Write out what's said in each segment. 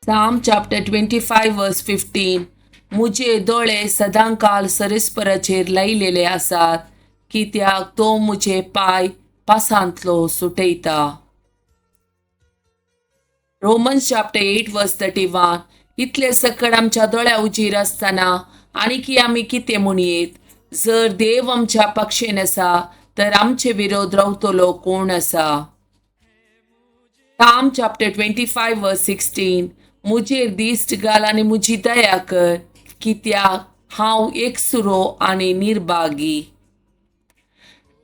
Psalm chapter 25 verse 15. मुजे दोळे सदांकाल सरेस्पराचेर लायलेले आसात, कित्याक तो मुजे पांय पासांतलो सुटयता. Romans chapter 8 verse 31. इतले सकड आमच्या दोळ्या उजीर आसतना आनीकी आमी कितें म्हणयेत? जर देव आमच्या पक्षेन आसा तर आमचे विरोध रावतलो कोण आसा? Psalm chapter 25 verse 16. मुजेर दिश्ट घाल आनी म्हजी दया कर, कित्याक हांव एकसुरो आनी निर्भागी.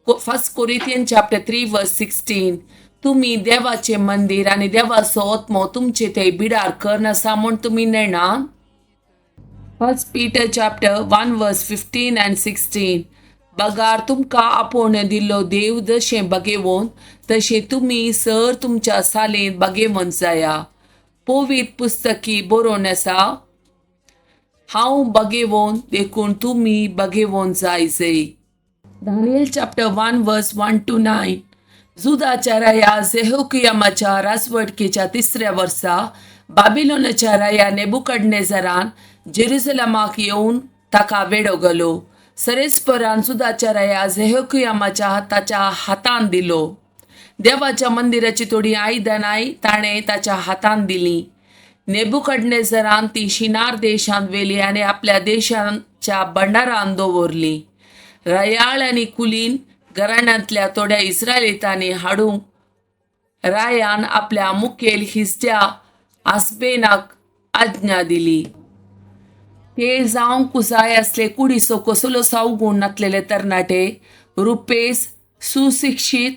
First Corinthian chapter 3 verse 16. तुमी देवाचें मंदीर आनी देवाचो आत्मो तुमचे ते बिडार करून आसा म्हूण तुमी नेणा. First Peter chapter 1 verse 15 and 16. बगार तुमकां आपोवणें दिल्लो देव जशें बगेवन तशें तुमी सर तुमच्या सालेंत बगेवन जाया. पवित्र पुस्तकी बरोवन आसा, हांव बगेवन देखून तुमी बगेवन जाय जय. Daniel chapter 1 verse 1 to 9. जुदाच्या राया जेहोकियमाच्या राजवटकेच्या तिसऱ्या वर्सा बाबिलोनाच्या राया नेबुकडनेजरान जेरुसलमाक येवन ताका वेडो घालो. सरेस्परान जुदाच्या राया जेहोकियमाच्या ताच्या हातान दिलो. देवाच्या मंदिराची थोडीं आयदनांय ताणें ताच्या हातान दिलीं. नेबुकडनेजरान ती शिनार देशांत व्हेली आनी आपल्या देशाच्या भंडारान दवरली. रयाळ आनी कुलीन घराण्यांतल्या थोड्या इस्रायलितांनी हाडूंक रायान आपल्या मुखेल हिस्ट्या आसबेनाक आज्ञा दिली. ते जावंक जाय आसले कुडीचो कसलो सावगूण नातलेले तरणाटे, रुपेस, सुशिक्षीत,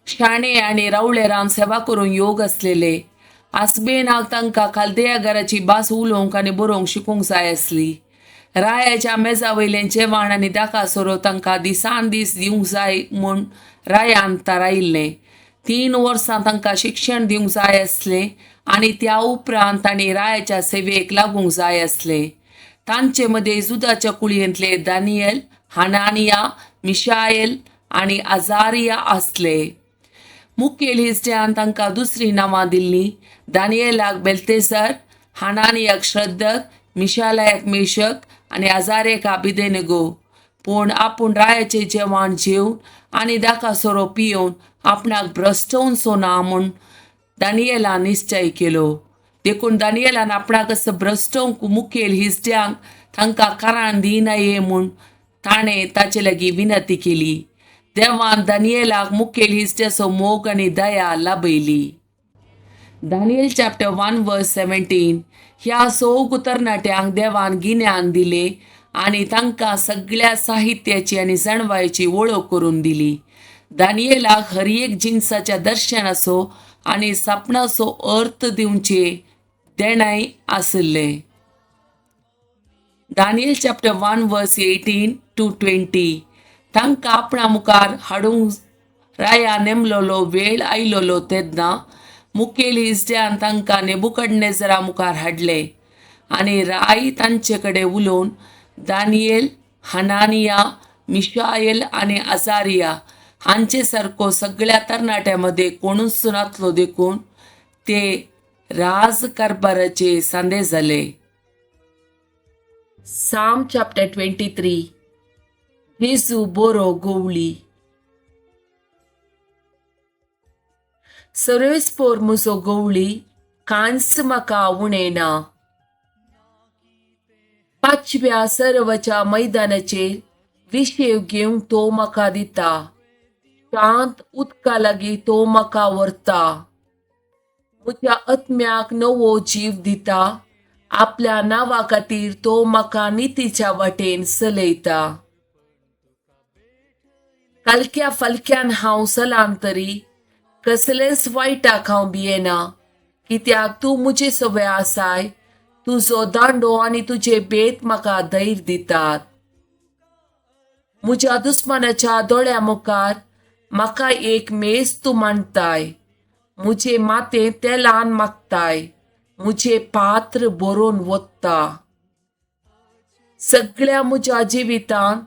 शाणे आनी रावळेरान सेवा करूंक योग आसलेले. आसबेनाक तांकां खालदेया घराची भास उलोवंक आनी बरोवंक शिकूंक जाय आसली. रायाच्या मेजा वयलें जेवण आनी दाका सोरो तांकां दिसान दीस दिवंक जाय म्हूण रायान थारायिल्लें. 3 वर्सां तांकां शिक्षण दिवंक जाय आसलें आनी त्या उपरांत तांणी रायाच्या सेवेक लागूंक जाय आसलें. तांचे मदें जुदाच्या कुळयेंतले दानियल, हनानिया, मिशायल आनी अजारिया आसले. मुखेल हिस्ट्यान तांकां दुसरीं नांवां दिल्लीं. दानियलाक बेल्तेसर, हनानियाक श्रद्धक, मिशालाक मेशक आनी अजारेक आबिदेनगो. पूण आपूण रायाचें जेवण जेवन आनी दाका सोरो पियोवन आपणाक भ्रश्टोवचो ना म्हूण दानियलान निश्चय केलो. देखून दानियलान आपणाक असो भ्रश्टोवंक मुखेल हिस्ट्यांक तांकां कारण दिनाये म्हूण ताणें ताचे लागीं विनंती केली. देवान दानियलाक मुखेल हिस्ट्याचो मोग आनी दया लाभयली. दानियल चॅप्टर 1 वर्स 17. ह्या सोग तरणाट्यांक देवान गिन्यान दिलें आनी तांकां सगळ्या साहित्याची आनी जाणवायेची वळख करून दिली. दानियलाक हर एक जिनसाच्या दर्शनाचो आनी सपनाचो अर्थ दिवचे देणें आशिल्लें. Daniel chapter 1 verse 18 to 20. तांकां आपणा मुखार हाडूंक राया नेमलोलो वेळ आयलोलो तेन्ना मुखेल हिस्ट्यान तांकां नेबुकडनेजरा मुखार हाडले आनी राय तांचे कडेन उलोवन दानियल, हनानिया, मिशायल आनी अजारिया हांचे सारको सगळ्या तरणाट्यां मदें कोणूच नातलो देखून ते राज कारभाराचे सांदे जाले. Psalm chapter 23. जेजू बोरो गोवली. सर्वेस्पोर म्हजो गवळी, कांयच म्हाका उणें ना. पांचव्या सर्वच्या मैदानाचेर विशेव घेवंक तो म्हाका दिता. शांत उदका लागीं तो म्हाका व्हरता. म्हज्या आत्म्याक नवो जीव दिता. आपल्या नांवा खातीर तो म्हाका नितीच्या वाटेन चलयता. कालक्या फालक्यान हांव सलाम तरी कसलेंच वायटाक हांव भियेना, कित्याक तूं म्हजे सवय आसाय. तुजो दांडो आनी तुजे बेत म्हाका धैर्य दितात. म्हज्या दुस्मानाच्या दोळ्या मुखार म्हाका एक मेज तूं मांडताय. म्हजें माथें तेलान मागताय. म्हजें पात्र बरोवन वता. सगळ्या म्हज्या जिवितांत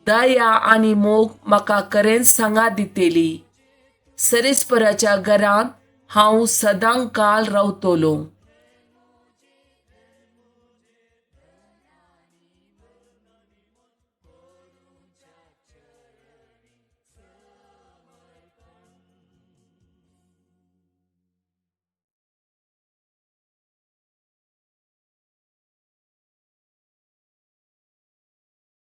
दया आनी मोग म्हाका खरेंच सांगात दितली. सरेस्पराच्या घरांत हांव सदांकाल रावतलो.